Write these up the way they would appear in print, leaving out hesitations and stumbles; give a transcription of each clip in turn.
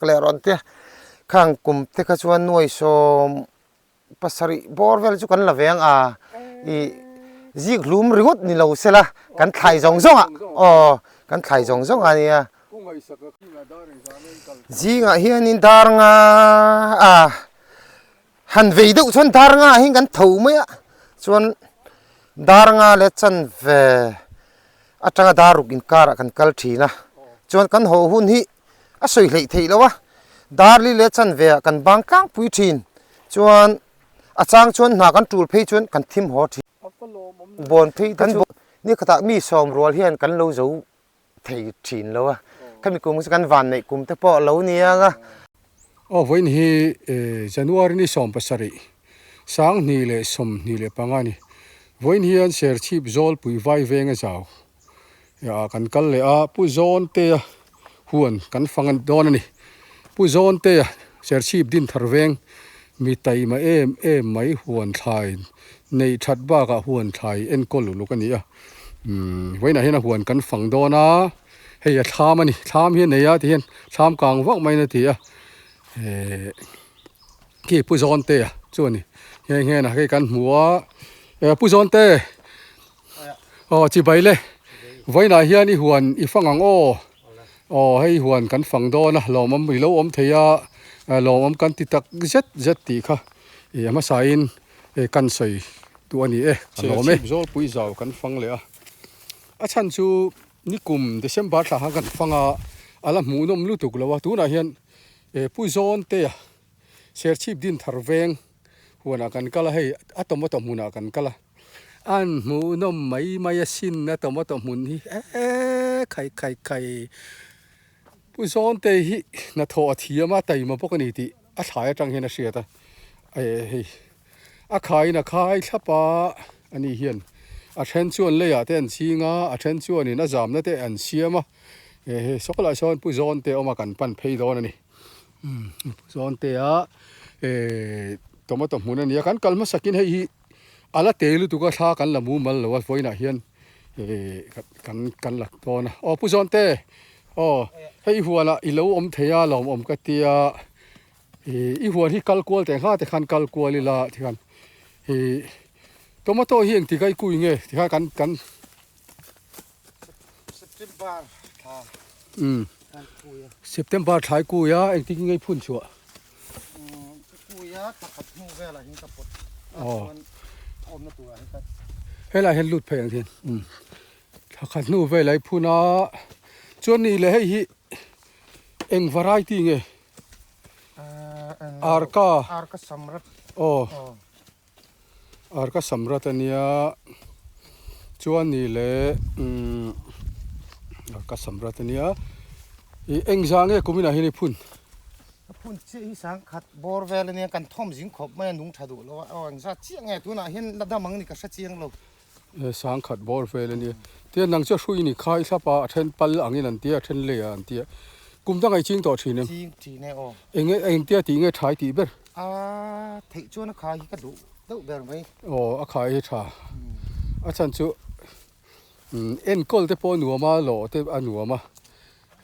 Leh rawn te khang kum te kha chuan nuai 70 bawr vel chu kan la ve ang a, ih zik hlum ringawt ni lo sela kan thlai zawng zawng ah aw kan thlai zawng zawng a nia. Zingah hianin dar nga a han vei deuh chuan dar nga ah hian kan tho mai a, chuan dar nga leh chanve atanga dar ruk inkarah kan kal thin a, chuan kan haw hun hi A sawi hleih theih loh a, Darli leh chanve ah kan bang tlangpui thin chuan a chang chuan hna kan tul phei chuan kan thim haw thin. Bawn phei te chu ni khatah mi sawm rual hian kan lo zo thei thin lo a, khami kum chu kan van neih kum te pawh a lo ni ang a. Aw vawiin hi January ni 17, 2025 a ni. Vawiin hian Serchhip Zawlpui Vaivenga zau ah kan kal leh a Pu Zawntea huan kan fang dawn a ni. Pu Zawntea Serchhip Dinthar veng mi taima em em mai huan thlai neih that bakah huan thlai enkawl uluk a ni a. Umm vawiinah hian a huan kan fang dawn a, hei a thlam a ni thlam hi a nei a tihian thlam kang vak maiin a ti a ehh khi Pu Zawntea chu a ni nghe nghe a hei kan hmu a Pu Zawnte. Aw chibai le, vawiinah hian i huan i fang ang aw, aw hei huan kan fang dawn a lawmawm i lo awm thei a, lawmawm kan ti tak zet zet tih kha i a hmasain kan sawi duh a ni e, ka lawm e. Zawlpui zau kan fang leh a, a chhan chu nikum December thla khan kan fang a, a la hmuhnawm lutuk lo a, tunah hian Pu Zawntea Serchhip Dinthar veng huanah kan kal a, hei a tomato hmunah kan kal a. An hmuhnawm mai mai a sin a tomato hmun hi eee khai khai khai. Pu Zawntei hi hnathawh a thiam a taima bawk a ni tih a thlai atang hian a hriat a, eh hei a khaiin a khai thlap a ani hian a then chuan leiah te an ching a, a then chuanin a zamna te an siam a, eh hei sawklai sawn Pu Zawntei a awm a kan pan phei dawn a ni. Pu Zawntea eh tomato hmun a ni a, kan kal hmasakin hei hi. A la te lutuk a thla kan la mumal lo a vawiinah hian eh kan kan la dawn a aw Pu Zawnte aw hei huanah i lo awm thei a lawmawm ka tia ih i huan hi kal kual teh ngha te khan kal kual ila tikhan ih tomato hi engtik a i kui nge tikhan kan kan September thla umm September thla i kui a engtik nge i phun chhuah. Helai hian lut phei ang hian thla khat hnu velah i phun a chuan nih leh hei hi eng variety nge arka aw arka samrat ania chuan nih leh arka samrat ania ih eng zah nge kuminah hian i phun. Ka phun chiah hi sangkhat bawr vel ania kan thawm zing khawp mai a nung tha duh lo a aw engzat chiah nge tunah hian la dam ang ni ka hre chiang lo. E sangkhat bawr vel ania tian nang chu a hrui ni khai thlap a a then pal angin an tia a then lei ah an tia kum dang ei ching tawh thin em? Ching thin e aw. Enge engtia tih nge tha i tih ber? A theih chuan a khai hi ka duh deuh ber mai. Aw a khai hi tha a chhan chu enkawl te pawh a nuam a lawh te a nuam a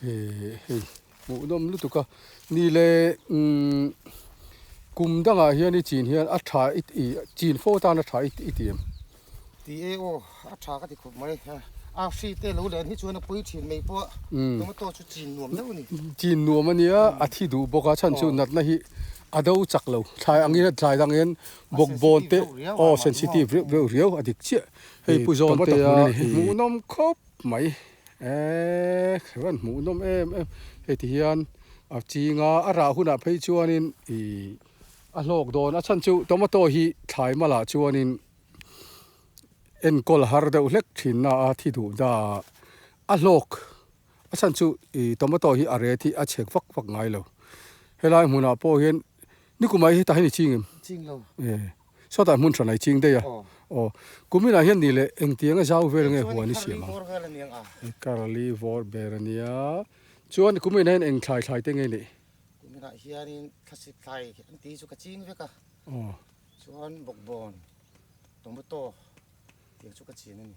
hei. Hmuhnawm lutuk a, ni le umm kum dangah hian i chin hian a tha i i chin fo tan a tha i i ti em? Ti e aw, a tha ka ti khawp mai. A hri te lo len hi chuan a pui thin mai pawh a, tomato chu chin nuam deuh a ni. Chin nuam a nia, a thi duh bawk a, chhan chu natna hi a do chak lo. Thlai angin thlai dang hian bawk bawn te aw sensitive riau riau riau a dik chiah. Hei Pu Zawntea hmuhnawm khawp mai. Eee kheran hmuh nawm em em hei ti hian a ching a a rah hunah phei chuanin ih a hlawk dawn a chhan chu tomato hi thlai malah chuanin enkawl har deuh hlek thin na a thi duh da a hlawk a chhan chu ih tomato hi a ret hi a chhek vak vak ngai lo helai hmunah pawh hian nikumah hi hetah hian i ching em? Ching lo. Sawtah hmun hran ai ching daih a. Aw. Kuminah hian ni leh engtianga zau vel nge huan i siam ang? Karali vawr ber a nia. Chuan kuminah hian eng thlai thlai te nge neih? Kuminah hianin thlasik thlai an tih chu ka ching vek a. Aw. Chuan bawkbawn, tomato tiang chu ka chin a ni.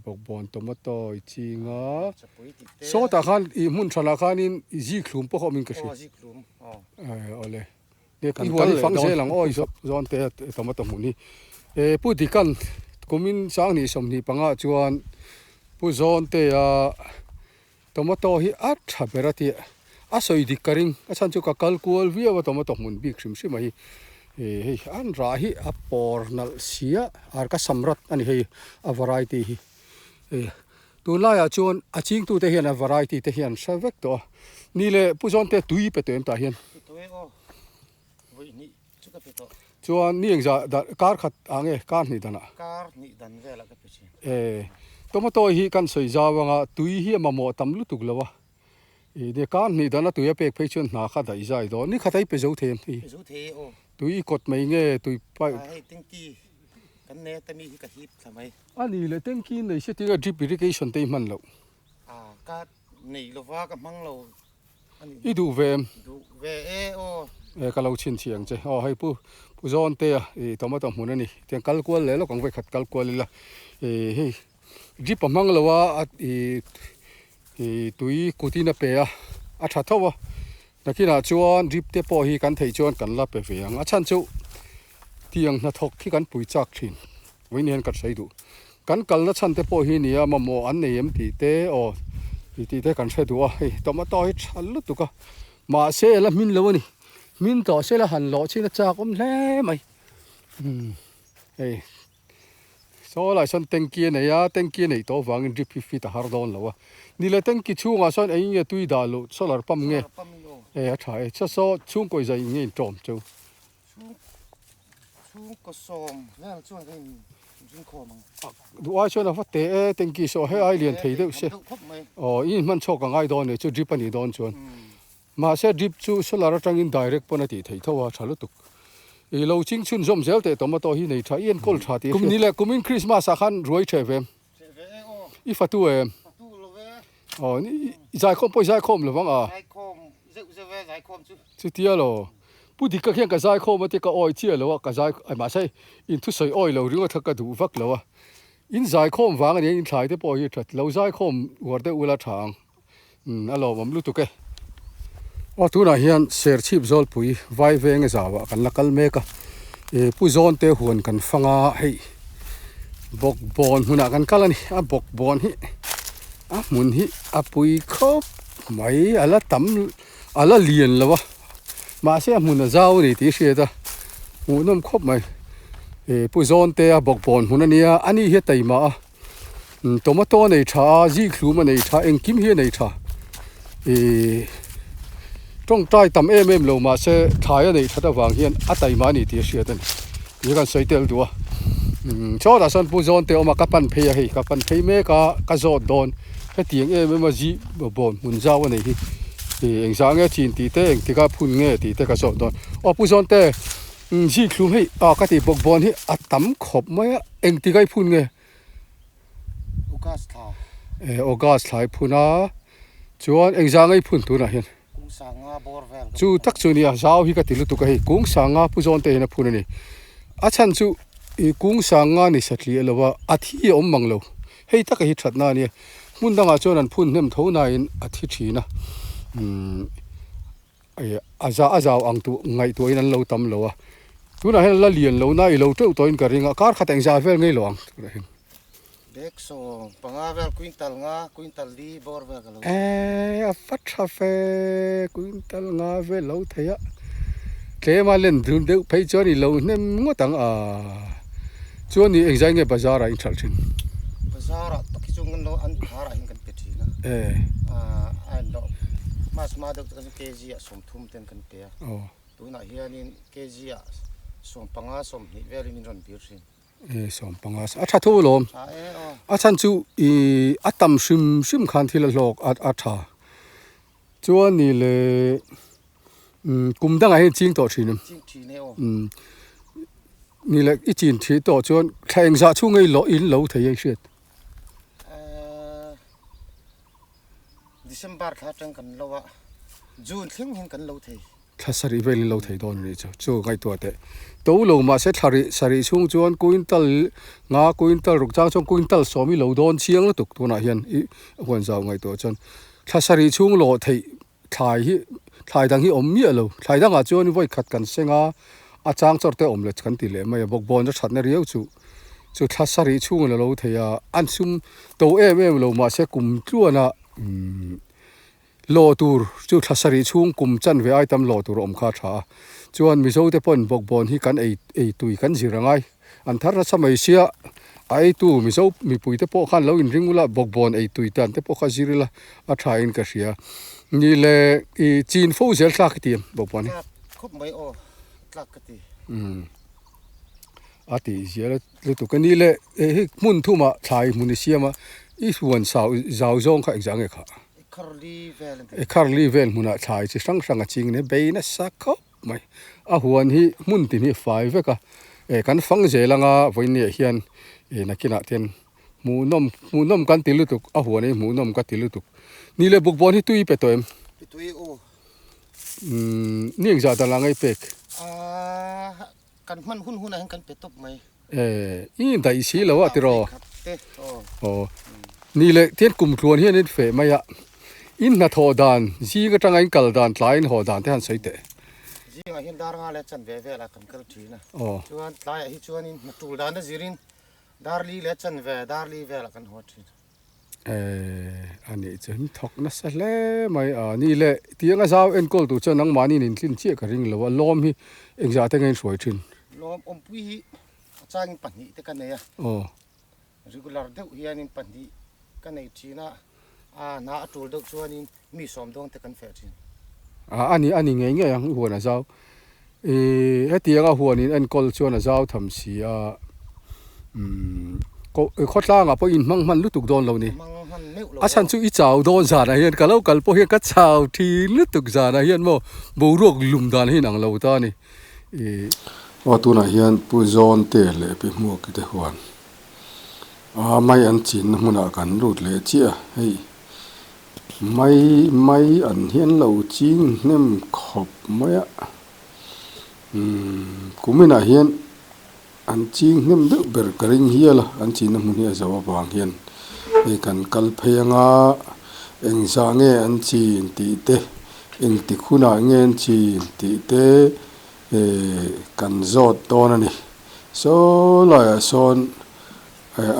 Bawkbawn tomato i ching a, sawtah khan i hmun thanah khanin i zikhlum pawh a awmin ka hria. Awle i huan hi fang zel ang aw i zawn te tomato hmun hi. Pu Dikan kumin sanghnih 25 ah chuan Pu Zawntea Tomato hi a tha ber a tih a sawi dik ka ring a chhan chu ka kal kual viau a tomato hmun bik hrim hrim a hi ih hei an rah hi a pawr nalh sia ar ka sam rat a ni hei a variety hi ih tunlai ah chuan a ching tu te hian a variety te hian hre vek tawh a ni leh pu zawn te tui pe tawh em tah hian. Vawi hnih chu ka pe tawh. Chuan ni engzah dan kar khat ah nge kar hnih danah? Kar hnih dan velah ka pe thin. E, tomato hi kan sawi zau anga tui hi a mamawh tam lutuk lo a. I nia kar hnih dana tui a pek phei chuan hna kha daih zai dawn. Ni khat a i pe zo thei em hei? Pe zo thei e aw. Tui i kawt mai nge tui pipe? A hei tanki kan nei a tami hi ka hip thla mai. A ni le tanki nei se tinge drip irrigation te i hman loh? A ka nei lova ka hmang lo. I duh ve em? Duh ve e aw. E ka lo chhin chhi ang che. Aw hei pu Pu Zawntea i tomato hmun a ni. Tiang kal kual leh lawk ang vawi khat kal kual ila. I hei drip a hmang lo a i i tui kutin a pe a a tha tho a. Nakinah chuan drip te pawh hi kan theih chuan kan la pe ve ang. A chhan chu tiang hnathawk hi kan pui chak thin. Vawiin hian kan sawi duh. Kan kalna chhan te pawh hi nia mamawh an nei em tih te aw tih tih te kan hre duh a, hei tomato hi tha lutuk a, mahse a la hmin lo a ni, hmin tawh se la han lawh chin a chak awm hle mai, umm hei saw lai sawn tanky a nei a, tanky a neih tawh avangin drip hi fit a har dawn lo a, ni le tanky chhungah sawn eng nge tui dah loh solar pump nge e a tha e, saw saw chhungkaw zai nge inṭawm chu. Chhungkaw sawm vel chuan ka in ringkhawm ang. Duh ai chuan a va teh e, tanky saw he ai lian thei deuh se. Aw i inhman chhuak a ngai dawn e chu drip a nih dawn chuan. Mahse drip chu solar atangin direct pawn a tih theih tho a, tha lutuk. I lo ching chhun zawm zel teh tomato hi nei tha, i enkawl tha tih a hriat. Kum ni leh kumin Christmas ah khan ruai theh ve em? I fatu em? Fatu lo ve. Aw i zaikhawm pawh i zaikhawm lo vang a. Zaikhawm zeuh zeuh e zaikhawm chu. Chutia lo. Pu Dika khian ka zaikhawm a tia ka awi chiah lo a, ka zai ai mahse in thusawi awi lo ringawt kha ka duh vak lo a. In zaikhawm vang ania in thlai te pawh hi that lo zaikhawm uar deuh ula tha ang. Umm a lawmawm lutuk e. Aw tunah hian Serchhip Zawlpui Vaivenga zauah kan la kal mek a, ih Pu Zawnte huan kan fang a, hei bawkbawn hmunah kan kal a ni, a bawkbawn hi a hmun hi a pui khawp mai, a la tam a la lian lo a, mahse a hmun a zau a ni tih hriat a, hmuhnawm khawp mai, ih Pu Zawntea bawkbawn hmun a nia, ani hi a taima a. Tomato a nei tha a, zikhlum a nei tha, engkim hi a nei tha. Ihh tawngtai tam em em lo mahse thlai a neih that avang hian a taima a ni tih a hriat a ni. Tih kan sawi tel duh a. Umm sawtah sawn Pu Zawnte awm a, ka pan phei a hei, ka pan phei mek a, ka zawt dawn. Hetiang em em a zi bawn hmun zau a nei hi. Ihh engzah nge chin tih te, engtikah phun nge tih te ka zawt dawn. Aw Pu Zawnte, umm zikhlum hei ah ka tih bawk bawn hi a tam khawp mai a, engtikah i phun nge? August thla. Eh, August thla i phun a, chuan engzah nge i phun tunah hian? Kung sanga bawr vel. Chu tak chu nia, zau hi ka ti lutuk a hei, kung sanga pu zawn te hian a phun a ni. A chhan chu i kung sanga ni satliah lo a, a thi a awm mang lo. Hei taka hi thatna a nia, hmun dangah chuan an phun hnem tho nain a thi thin a. Umm. A za a zau ang tuh ngaihtuahin an lo tam lo a, tunah hian la lian lo na i lo teuh tawhin ka ring a, kar khat engzah vel ngei lo ang tunah hian. Bag 15 vel quintal nga quintal li bawr vel ka lo. Eee a va tha fe quintal nga vel lo thei a, tlema len dun deuh phei chuan i lo hnem ngawt ang a, chuan i engzai nge bazar ah in hralh thin? Bazar ah tak hi chu an lo an phar ah hian kan pe thin a, a en loh hma hma deuh chu kg ah 30 ten kan pe a, tunah hianin kg ah 15 20 velin min rawn bir thin. E 15 a tha tho alawm, a chhan chu i a tam hrim hrim khan thil a hlawk a tha. Chuan ni le umm kum dangah hian ching tawh thin em? Ching thin e aw. Umm ni le i chin thin tawh chuan thla engzah chhung ei lo in lo thei ei hriat? Ehh December thla atang kan lo a June thleng hian kan lo thei. Thla sarih vel in lo thei dawn a nih chu. Chu ngaihtuah teh. To lo mahse thla rih sarih chhung chuan quintal nga quintal ruk chang chuan quintal sawm i lo dawn chiang lutuk tunah hian i huan zau ngaihtuah chuan thla sarih chhung lawh theih thlai hi thlai dang hi awm miah lo. Thlai dangah chuan vawi khat kan seng a, a chang chawr te awm leh kan ti leh mai a, bawkbawn a thatna riau chu chu thla sarih chhungin a lo thei a, an sum to em em lo mahse kum tluana umm Lawh tur chu thla sarih chhung kum chanve ai tam lawh tur a awm kha a tha a, chuan Mizo te pawn bawkbawn hi kan ei ei tui kan zir a ngai. An thar nasa mai sia, a eitu Mizo mipui te pawh khan lo inring ula bawkbawn ei tui dan te pawh kha zir ila a tha in ka hria. Ni le i chin fo zel tlak i ti em bawkbawn hi? Tlak khawp mai aw, tlak ka ti. Umm a tih zial lutuk a ni le hei hmun thumah thlai hmun i siam a, i huan sau zau zawng kha engzah nge khah? Ekharli vel hmunah thlai chi hrang hrang a ching nia bei nasa khawp mai. A huan hi hmun tin hi a fai vek a, eh kan fang zel anga vawinia hian eh nakinah te hian hmuhnawm hmuhnawm kan ti lutuk a huan hi hmuhnawm ka ti lutuk. Ni leh bukbawn hi tui pe tawh em? Tui u. Umm ni engzah dan ah ngei pek? Aaa Kan hman hun hunah hian kan pe tawp mai. E, i indaih si lo a tiraw? Aw, ni leh tian kum tluan hian in feh mai a, in hnathawh dan, zing atanga in kal dan, tlai in haw dan te han sawi teh. Zingah hian dar nga leh chanve velah kan kal thin a, chuan tlaiah hi chuanin hna tul dan a zirin dar li leh chanve, dar li velah kan haw thin. Eh, a nih chu in thawk nasa hle mai a ni le tiang a zau enkawl tur chuan nangmahni in intlin chiah ka ring lo a lawm hi engzah te nge in hruai thin? Lawm awmpui hi a changin pahnih te ka nei a, aw regular deuh hianin pahnih ka nei thin a, a hna a tul deuh chuanin mi sawm dawn te kan feh thin. A a ni a ni ngei ngei ang huan a zau. Ih hetiang a huan in enkawl chuan a zau tham si a umm khawtlangah pawh in hmang hman lutuk dawn lo ni. A chhan chu i chau dawn zanah hian ka lo kal pawh hian ka chau thin lutuk zanah hian maw boruak lum dan hi inang lo ta a ni. Ih. Aw tunah hian Pu Zawnte leh Pi Hmuaki te huan a mai an chinna hmunah kan lut leh chiah a hei. Mai mai an hian lo ching hnem khawp mai a, umm kuminah hian an ching hnem deuh ber ka ring hial a, an chinna hmun hi a zo avang hian hei kan kal phei anga engzah nge an chin tih te engtik hunah nge an chin tih te eh kan zawt dawn a ni saw laiah sawn.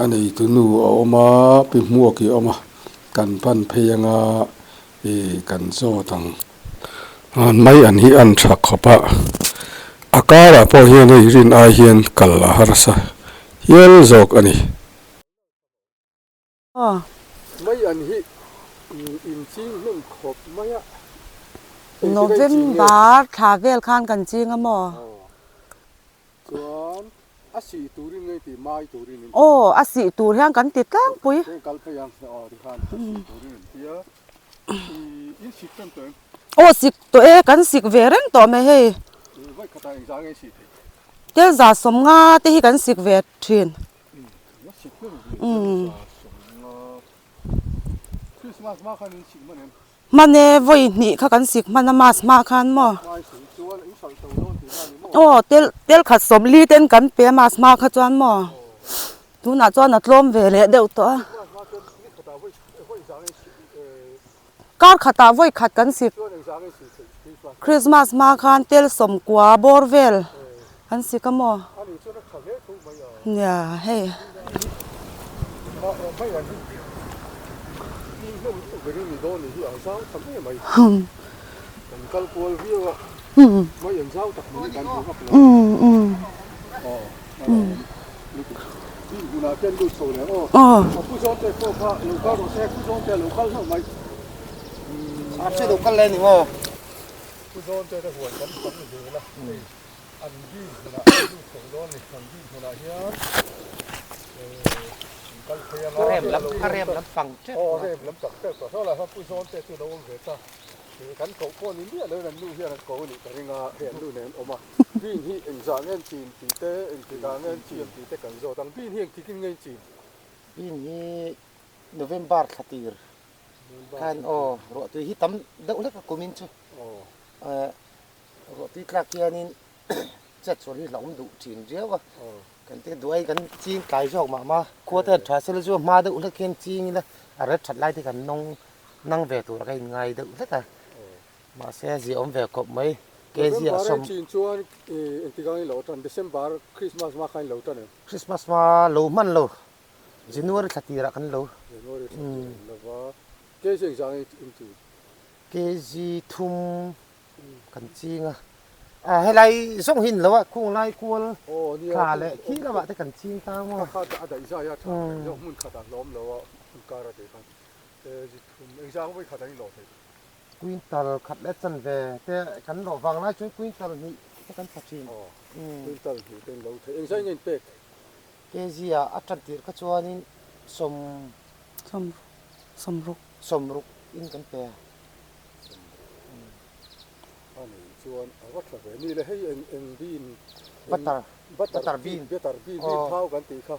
A neitu nu a awm a, pi hmuak i awm a, kan pan phei anga ih kan zawt ang. Mai an hi an tha khawp a, a karah pawh hian hei rin ai hian kal a harsa hial zawk a ni. Mai an hi in ching hnem khawp mai a. November thla vel khan kan ching a maw? Chuan a sih turin nge tih mai turin in ti. Aw a sih tur hian kan ti tlangpui. Heng kal phei ang aw tikhan a sih turin in ti a. In sik tan tawh em? Aw sik tawh e kan sik ve reng tawh mai hei. Vawi khatah engzah nge sih theih? Tel za sawmnga te hi kan sik ve thin. Hman e vawi hnih kha kan sik hman a mass hma khan maw aw tel tel khat sawmli ten kan pe a mass hma kha chuan maw tunah chuan a tlawm ve leh deuh tawh a kar khatah vawi khat kan sik Christmas hma khan tel sawmkua bawr vel kan sik a maw nia hei. Bin hi November thla tir khan aw ruahtui hi tam deuh hlek a kumin chu. Ruahtui tlak hianin chet sual hi hlauhawm duh thin riau a, kan te duai kan ching tlai zawk mah mah a, khua te han tha sela chu hma deuh hlek hian ching ila a ret that lai te kan nawng nang ve tur a ka inngai deuh hlek a, mahse a ziahawm ve khawp mai kg a sawm. November chin chuan engtik ang i lo tan December Christmas hma khan i lo tan em? Christmas hma lo hman lo January thla tirah kan lo. January thla tirah in lo va, kg engzah nge in chin? Kg thum kan ching a, a helai zawng hi ni lo a, khung lai kual thla leh khi lamah te kan ching ta maw. Kha kha a daih zai a tha reng zawk hmun khat ah hlawm lo a hmun kar a tih khan kg thum engzah vawi khat an inlawh theih. Quintal khat leh chanve te kan lawh vang lai chuan quintal hnih te kan tha thin. Aw quintal hnih te in lo theih engzah nge in pek? Kg ah a tan tirh kha chuanin sawm sawmruk sawmruk in kan pe a. A nih chuan a va tha ve ni le hei eng eng bean butter butter bean butter bean bean thau kan tih kha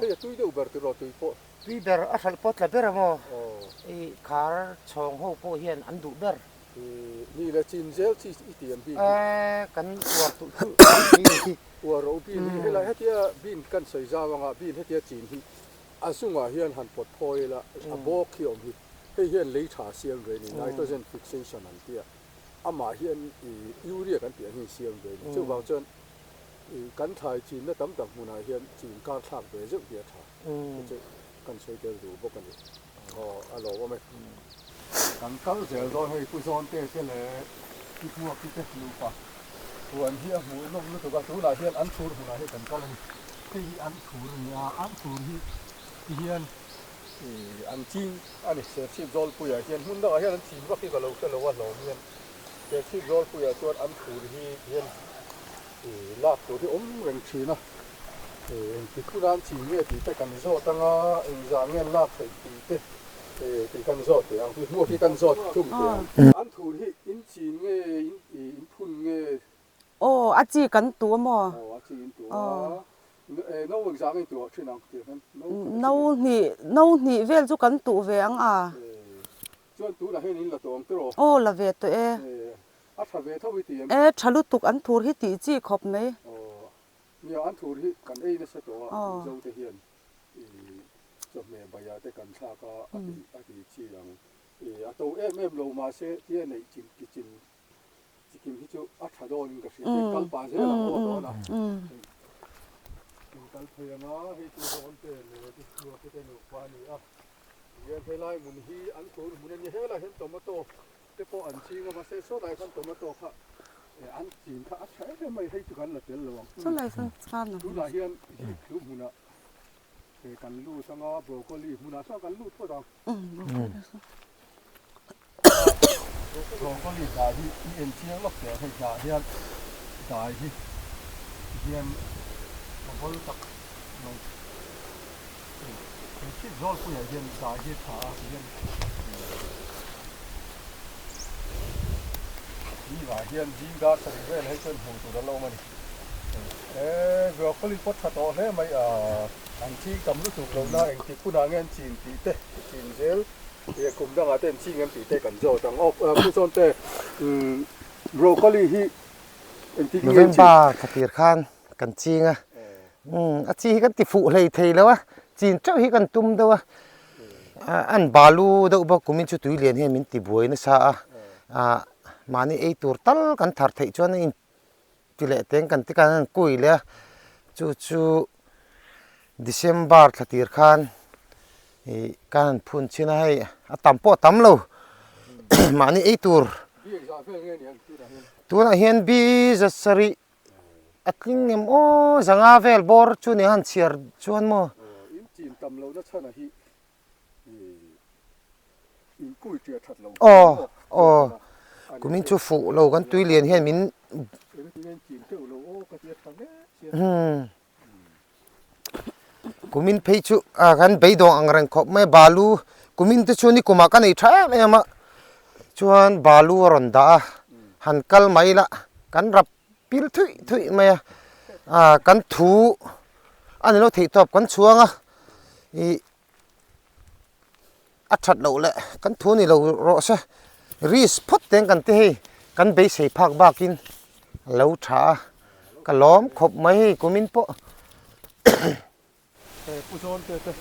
hei a tui deuh ber tiraw tui pawh tui ber a hralh pawh tla ber a maw i khar chhawng ho pawh hian an duh ber ni le chin zel chi i ti ang bean hi kan uar tuh tuh mai ni hi uar ro bean hi helai hetia bean kan sawi zau anga bean hetia chin hi a zungah hian han pawt phawi ila a bawk hi a awm hi. Hei hian lei tha siam ve ni, nitrogen fixation an ti a, amah hian urea kan tih ang hi siam ve ni. Chuvang chuan kan thlai chinna tam tak hmunah hian chin kar thlak ve zeuh hi a tha. Chu chu kan sawi tel duh bawk a ni. Aw a lawm awm e. Kan kal zel dawn hei Pu Zawnte te leh Pi Hmuaki te nupa huan hi a hmuh nawm lutuk a, tunah hian an thur hmunah hi kan kal a ni. Hei hi an thur a ni a, an thur hi tihian An ching a ni. Serchhip Zawlpuiah hian hmun dangah hian an chin vak hi ka lo hre lo a hlawm hian Serchhip Zawlpuiah chuan an thur hi hian lak tur hi awm reng thin a. Engti huna an chin nge tih te kan zawt anga engzah nge an lak theih tih te tih kan zawt teh ang. Hmuak hi kan zawt thung teh ang. An thur hi in chin nge in phun nge Aw, a chi kan tu a maw? Aw, a chi in tu a. No engzah nge tuah thin ang tih hian no No hnih, no hnih vel chu kan tuh ve ang a. Chuan tunah hian in la tawh ang tiraw? Aw, la ve tawh e. A tha ve tho i ti em? E, tha lutuk an thur hi tih chi khawp mai. Aw, nia an thur hi kan ei nasa tawh a, Mizo te hian i chawhmeh baiah te kan thlak a, a tih a tih chi ang. A to em em lo mahse tia neih chin ki chin Chikim hi chu a tha dawn in ka hria hei kal pah zel ang aw dawn a in kal phei anga hei chu dawn te leh te chhuak te nupa a ni a tihian helai hmun hi an tur hmun a ni helai hian tomato te pawh an ching a mahse sawtlai khan tomato kha an chin kha a tha em em mai hei chu kan la tel lo ang tunah hian zikthlu hmunah kan lut anga broccoli hmunah sawn kan lut phawt ang. Broccoli dai hi i en chiang lawk teh hei hnah hian dai hi hian a vawl tak mai he chhip zawl puiah hian dai hi a tha a tihian zingah hian zing dar sarih vel hei chuan hmuh tur a lo awm a ni e broccoli pawh tha tawh hle mai a an ching tam lutuk lo na engtik hunah nge an chin tih te chin zel. Ih kum dangah te an ching em tih te kan zawt ang. Aw Pu Sawnte broccoli hi engtin nge an chin? November thla tir khan kan ching a, a chi hi kan ti fuh hlei thei lo a, chin teuh hi kan tum deuh a, an balu deuh bawk kumin chu tui lian hian min ti buai nasa a, mahni ei tur tal kan thar theih chuan a in ti leh teng kan ti khan an kui leh a, chu chu December thla tir khan ih ka han phun chhin a hei a tam pawh a tam lo mahni ei tur tunah hian bi za sarih a tling em aw zanga vel bawr chu ni han chhiar chuan maw. Aw aw kumin chu fuh lo kan tui lian hian min kumin phei chu ah kan beidawng ang reng khawp mai a balu kumin te chu nikumah ka nei tha em em a chuan balu a rawn dah a han kal mai la kan rap pil thuih thuih mai a ah kan thu a ni lo theih tawp kan chhuang a ih a that loh leh kan thu ni lo rawh se risk phawt teng kan ti hei kan beisei phak bakin. A lo tha a, ka lawm khawp mai hei kumin pawh. He Pu Zawnte te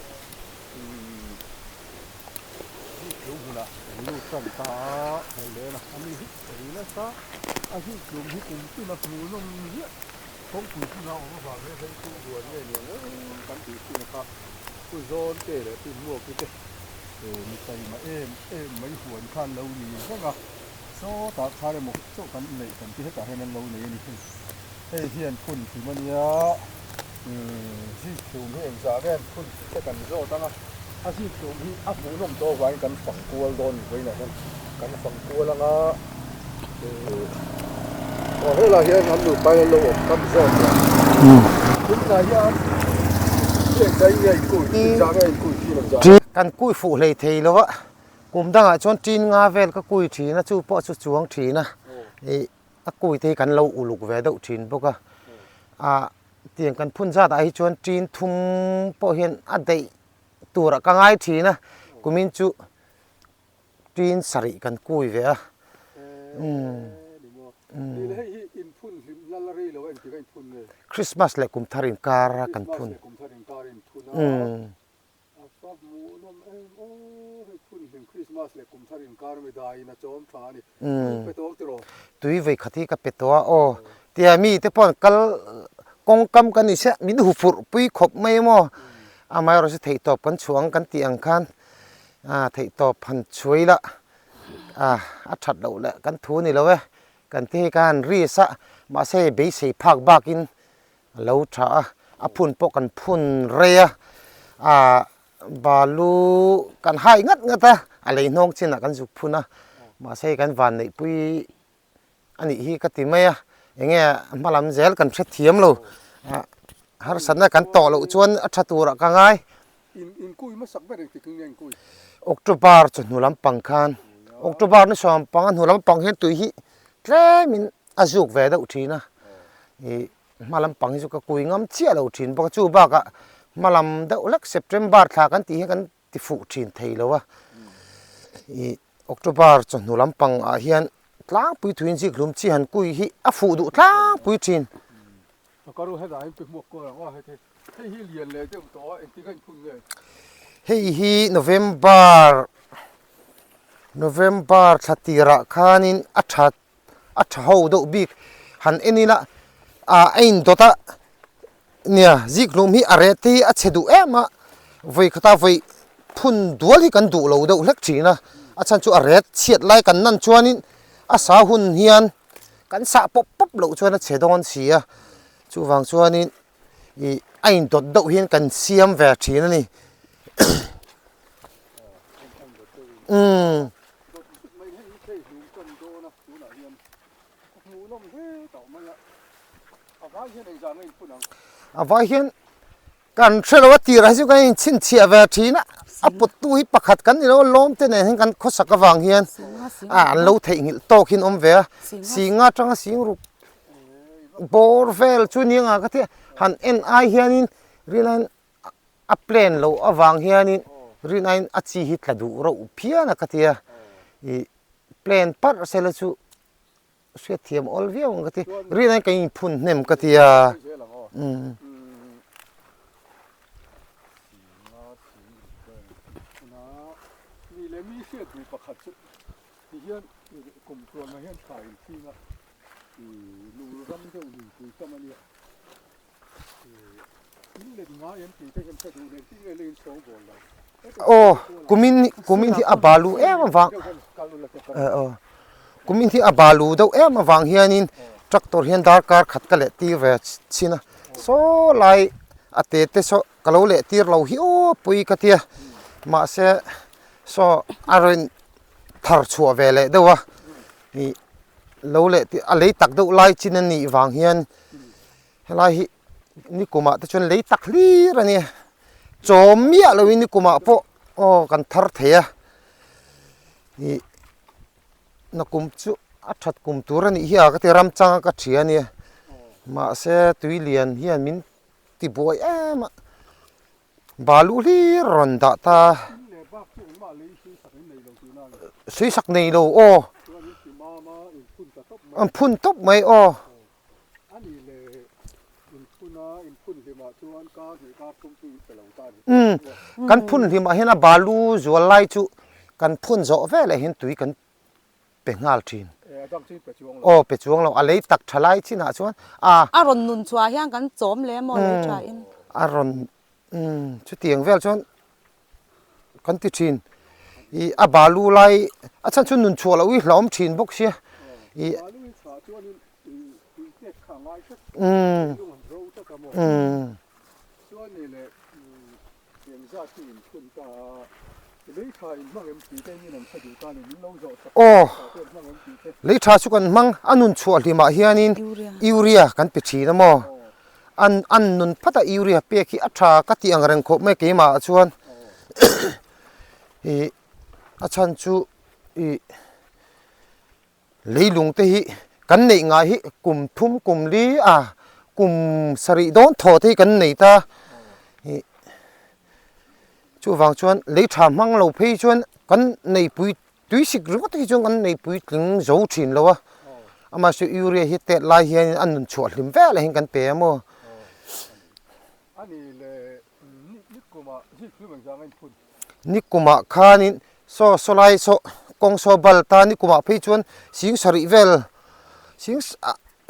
Ziktlum hmunah kan lut tan ta a, hei leh la a mi hi ka ri nasa a, Ziktlum hi kum tin a hmuhnawm ziah kawngpui hmuna awm avang hian hei chu huan nge ni ang em kan tih thin a kha Pu Zawnte leh Pi Hmuaki te mi taima em em mai huan khan lo ni reng a, sawtah khan emaw chaw kan neih kan ti hetah hian an lo nei a ni hei. Hei hian phun hlim a nia, zikhlum hi engzah nge an phun tih te kan zawt ang a, a zikhlum hi a hmuhnawm tawh avangin kan fang kual dawn ni vawiinah hian kan fang kual ang a, aw helaiah hian an nupa in an lo awm tam zawk a, tunah hian engzah nge in kui engzah nge in kui thin engzah nge. Kan kui fuh hlei thei lo a, kum dangah chuan tin nga vel ka kui thin a, chu pawh chu chuang thin a, ih. A kui te hi kan lo uluk ve deuh thin bawk a, ah tiang kan phun zat ah hi chuan tin thum pawh hian a daih tur ah ka ngai thin a, kumin chu tin sarih kan kui ve a. Christmas leh kum thar inkar a kan phun. A fa hmuh nawm em aw, hei phun hlim Christmas leh kum thar inkar mi daiin a chawm tha a ni. Tui pe tawk tiraw? Tui vei khat hi ka pe tawh a aw. Tia mi te pawh an kal kawngkam kan ni sia min hu furh pui khawp mai emaw amaherawhchu chu theihtawp kan chhuah ang kan tih ang khan theihtawp han chhuai la a that loh leh kan thu ni lo e kan ti hei khan risk a mahse hei beisei phak bakin A lo tha a, a phun pawh kan phun rei a, ah balu kan hai ngat ngat a, a lei hnawng chinah kan zuk phun a, mahse hei kan van neihpui a nih hi ka ti mai a, eng nge hma lam zel kan hrethiam lo, ah harsatna kan tawh loh chuan a tha turah ka ngai. October chawhnu lampang khan, October ni sawm pang a hnu lampang hian tui hi tlemin a zuk ve deuh thin a, ih hma lampang hi chu ka kui ngam chiah lo thin bawk a, chu bakah hma lam deuh hlek September thla kan tih hian kan ti fuh thin thei lo a, ih October chawhnu lampang ah hian tlangpui thuin zik hlum chi han kui hi a fuh duh tlangpui thin. Hei hi November November thla tirah khanin a that a tha ho deuh bik han en ila ah a indawt a nia zikhlum hi a ret te hi a chhe duh em a vawi khata vawi phun dual hi kan duh lo deuh hlek thin a a chhan chu a ret chhiat lai kan nan chuanin a sa hun hian kan sah pawp pawp loh chuan a chhe dawn si a chuvang chuanin ih a indawt deuh hian kan siam ve thin a ni umm. A vai hian kan hre lo a tirah hi chu kan inchhinchhiah ve thin a, a pawttu hi pakhat kan ni lo a lawm te nen hian kan khawsak avang hian ah an lo theihnghilh tawk hian awm ve a, sing atanga sing ruk bawr vel chu nia nga ka tia han en ai hianin rinaiin A plan loh avang hianin rinaiin a chi hi tla duh reuh phian a ka ti a, ih plan parh sela chu hriatthiam awl viau ang ka ti, rinaiin kan inphun hnem ka ti a, umm. Aw kumin kumin hi a balu em avang aw kumin hi a balu deuh em avang hianin tractor hian darkar khat ka leh tir ve chhin a saw lai a te te saw ka lo leh tir lo hi aw pui ka tia mahse saw a rawn thar chhuah ve leh deuh a ih lo leh a lei tak deuh lai chin a nih vang hian. Helai hi nikumah te chuan lei tak hlir a nia chawm miah loin nikumah pawh aw kan thar thei a ih nakum chu a that kum tur a nih hi a ka ti ram changa ka ṭhia a nia mahse tui lian hian min ti buai em a balu hlir a rawn dah ta suisak nei lo aw an phun tawp mai aw. Umm kan phun hlimah hian a balu zual lai chu kan phun zawh veleh hian tui kan pe nghal thin. Aw pe chuang lo, a lei tak tha lai chinah chuan a. A rawn nun chhuah hian kan chawm leh maw lei tha in. A rawn umm chutiang vel chuan kan ti thin. Ih a balu lai a chhan chu nun chhuah loh hi hlauhawm thin bawk sia. Ih umm umm. Aw, lei tha chu kan hmang, a nun chhuah hlimah hianin urea kan pe thin a maw? An an nun phat a urea pek hi a tha ka tih ang reng khawp mai keimah ah chuan ih a chhan chu ih Leilung te hi kan neih ngai hi kum thum kum li a kum sarih dawn thaw te hi kan nei ta ih chuvang chuan lei tha hmang lo phei chuan kan neipui tui sik ringawt hi chuan kan neipui tling zo thin lo a amaherawhchu urea hi tet lai hian a nun chhuah hlim vel ah hian kan pe a maw. Nikumah khanin saw saw lai saw kawng saw bal ta nikumah phei chuan sing sarih vel sing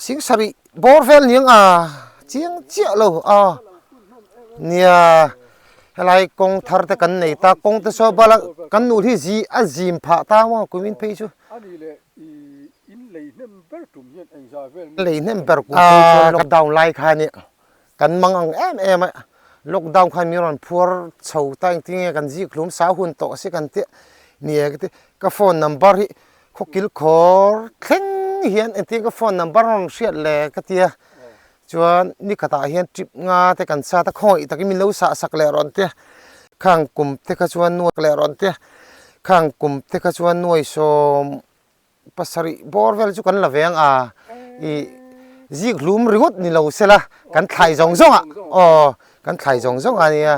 sing sarih bawr vel niang a chiang chiah lo a nia helai kawng thar te kan nei ta kawng te saw bal a kan nuh hi zi a zim phah ta maw kumin phei chu. Lei hnem ber kum phei chuan lockdown lai khan i Kan mang ang em em a, lockdown khan min rawn phuar chho ta engtin nge kan zik hlum sa hun tawh si kan tih ni e ka ti, ka phone number hi khawkil khawr thleng hian engtin ka phone number rawn hriat le ka ti a, chuan ni khatah hian trip nga te kan sat a khawngaih takin min lo sah sak leh rawn tia, khang kum te kha chuan nuai leh rawn tia, khang kum te kha chuan nuai sawm Pasarih bawr vel chu kan la ve ang a, ih zik hlum ringawt ni lo sela kan thlai zawng zawng ah aw kan thlai zawng zawng a nia.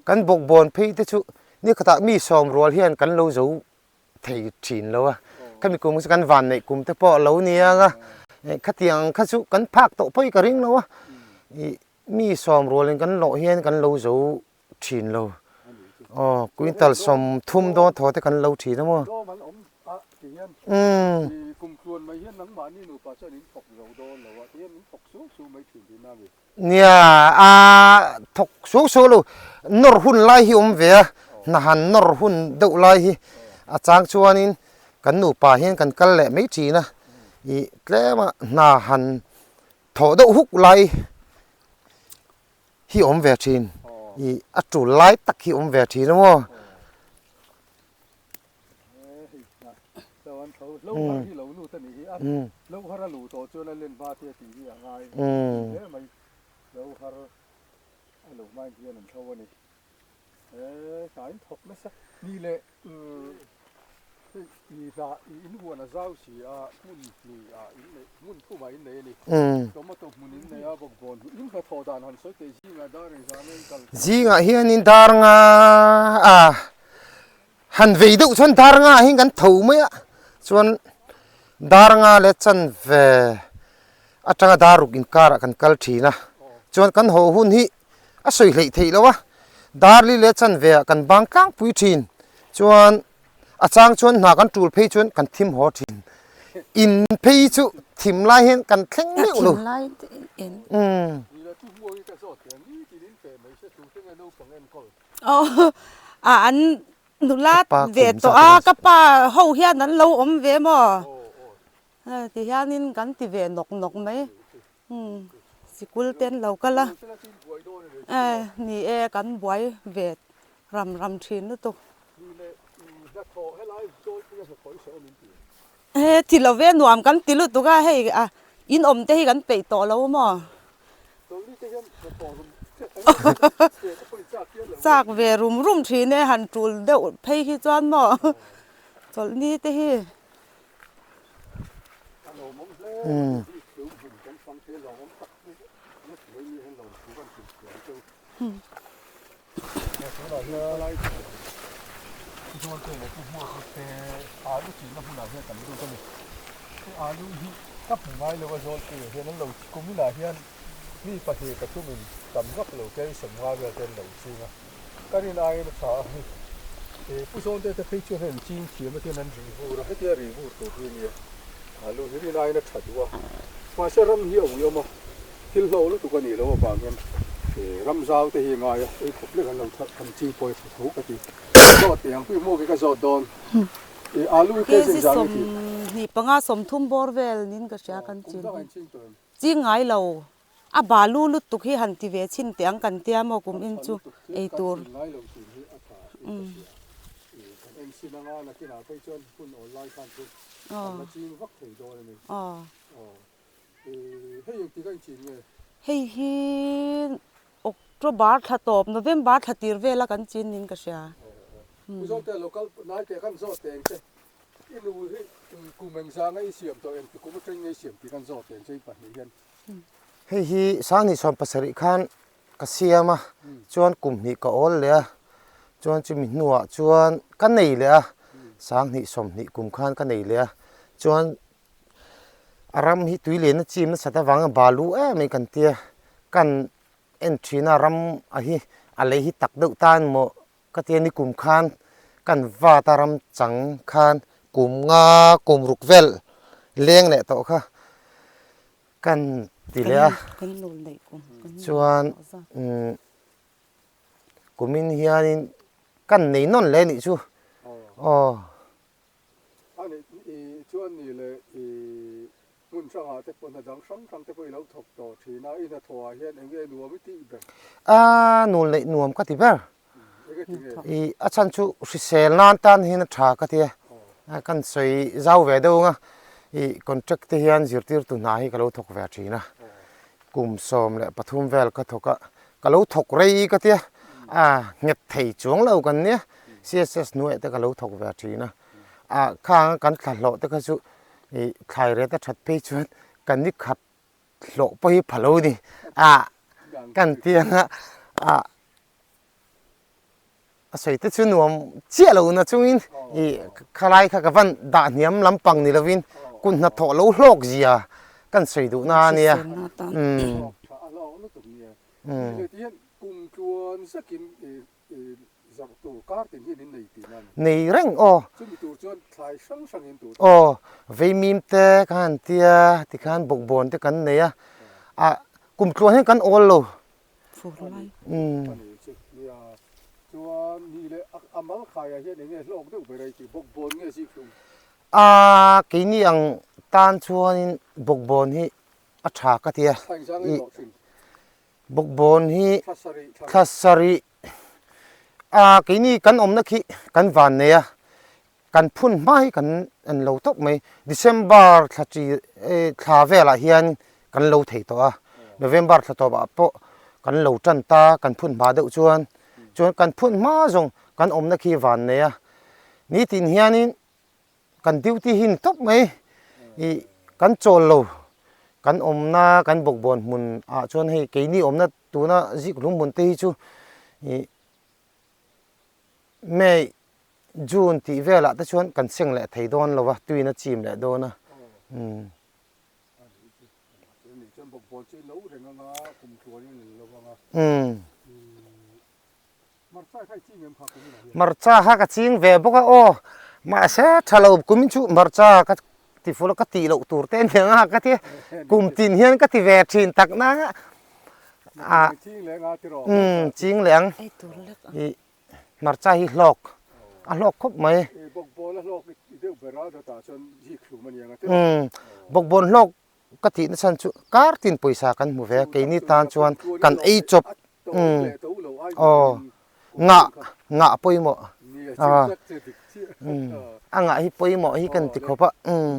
Kan bawkbawn phei te chu ni khatah mi sawm rual hian kan lo zo thei thin lo a, khami kum chu kan van neih kum te pawh a lo ni ang a, khatiang kha chu kan phak tawh pawh hi ka ring lo a, ih mi sawm rualin kan lawh hian kan lo zo thin lo. Aw quintal 30 dawn thaw te kan lo thin a maw. Umm. Nia a thawk suau suau lo nawr hun lai hi awm ve a hna han nawr hun deuh lai hi a chang chuanin kan nupa hian kan kal leh mai thin a ih tlema hna han thawh deuh huk lai hi awm ve thin ih a tul lai tak hi awm ve thin a maw. Zingah hianin dar nga a han vei deuh chuan dar nga ah hian kan tho mai a chuan dar nga leh chanve atanga dar ruk inkarah kan kal thin a chuan kan haw hun hi a sawi hleih theih loh a, dar li leh chanve ah kan bang tlangpui thin chuan a chang chuan hna kan tul phei chuan kan thim haw thin in phei chu thim lai hian kan thleng meuh lo umm. An nula ve tawh a ka pa ho hian an lo awm ve maw ti hianin kan ti ve nawk nawk mai. Umm sikul te an lo kal a, eh ni e kan buai ve ram ram thin lutuk. He ti lo ve nuam kan ti lutuk a hei a in awm te hi kan peih tawh lo maw? Chak ve rum rum thin e han tul deuh phei hi chuan maw chawlhni te hi. Mi pahnih pathumin tam vak lo kei sawmnga vel te an lo ching a, ka rin aiin a tha a ni. He Pu Zawnte te phei chuan heng ching thiam atin an ri vur a, hetia ri vur tur hi a nia. Alu hi rin aiin a tha duh a, mahse ram hi a uiawm a, thil hlo lutuk a nih loh avang hian ram zau te hi a ngai a, ei khawp lek an lo an ching pawi tha tho ka ti. Zawt teh ang pui hmuak hi ka zawt dawn. Alu hi kg 25 30 bawr vel niin ka hria kan chin hi. Ching ngai lo, a balu lutuk hi han ti ve chhin teh ang kan tia maw kum in chu ei tur. Hei hi October thla tawp November thla tir vela kan chin niin ka hria. I nu hi kum engzanga i siam tawh engti kum atangin nge i siam tih kan zawt eng chei pahnih hian. Hei hi Sanghnih 70 khan ka siam a, chuan kum hnih ka awl leh a, chuan chumi hnuah chuan ka nei leh a, Sanghnih 20 kum khan ka nei leh a, chuan a ram hi tui lian a chim nasat avanga balu em mai kan tia, kan en thin a ram a hi a lei hi tak deuh tan maw Ka ti a ni kum khan kan vat a ram chang khan kum nga kum ruk vel leng leh tawh kha kan ti leh a chuan umm kumin hianin kan nei nawn leh a nih chu aw. A nih chuan ni leh i hmun hrangah te pawh hna dang hrang hrang te pawh i lo thawk tawh thin a, i hnathawh ah hian eng nge nuam i tih ber? A nul neih nuam ka ti ber. I a chhan chu hrisel nan tan hian a tha ka ti a, kan sawi zau ve deuh ang a, i contract te hian zirtirtu hna hi ka lo thawk ve thin a, kum 13 vel ka thawk a, ka lo thawk rei ka ti a, a nghet thei chuang lo kan nia, CSS hnuaiah te ka lo thawk ve thin a, a khang kan thla hlawh te kha chu ih thlai ret a that phei chuan kan ni khat hlawh pawh hi pha lo ni a kan ti ang a, a a sawi te chu nuam chiah lo na chungin ih khalai kha ka van dah hniam lampang ni lovin kut hnathawh lo hlawk zia kan sawi duh na a nia umm. Nei reng aw. Aw veimim te ka han tia tikhan bawkbawn te kan nei a ah kumtluan hian kan awl lo. Fur lai. Umm. A ni chu nia. Chuan ni leh a mal khaiah hian eng nge hlawk deuh ber a i tih bawkbawn nge zik hlum? A keini ang tan chuanin bawkbawn hi a tha ka ti a. Thla engzang nge hlawh thin? Bawkbawn hi thla sarih a keini kan awmna khi kan van nei a. Kan phun hma hi kan en lo tawp mai. December thla chi thla velah hian kan lo thei tawh a, November thla tawpah pawh kan lo tan ta, kan phun hma deuh chuan. Chuan kan phun hma zawng kan awmna khi van nei a, nitin hianin kan duty hi ni tawp mai. Ih kan chawl lo, kan awmna kan bawkbawn hmun ah chuan hei keini awmna tuna zikhlum hmun te hi chu ih May, June tih velah te chuan kan seng leh thei dawn lo va, tuin a chim leh dawn a. Umm. Umm. Hmarcha kha ka ching ve bawk a aw, mahse tha lo kumin chu hmarcha ka ti ful a, ka tih loh tur te aniang a ka ti a, kum tin hian ka ti ve thin tak nang a. Ah, umm ching leh ang. Ih hmarcha hi hlawk a hlawk khawp mai. Umm bawkbawn hlawk ka tih na chhan chu kar tin pawisa kan hmu ve a keini tan chuan kan ei chawp umm aw ngah ngah pawimawh a umm a ngah hi pawimawh hi kan ti khawp a umm.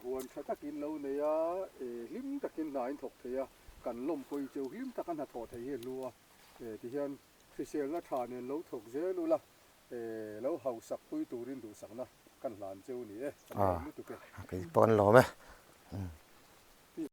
Huan tha takin lo nei a, hlim takin hna in thawk thei a, kan lawmpui cheu hlim taka hna thawh theih hi a hlu a, tihian hriselna tha nen lo thawk zel ula, lo hausak pui turin duhsakna kan hlan cheu ni e, kan lawm lutuk e. Kei pawh an lawm e.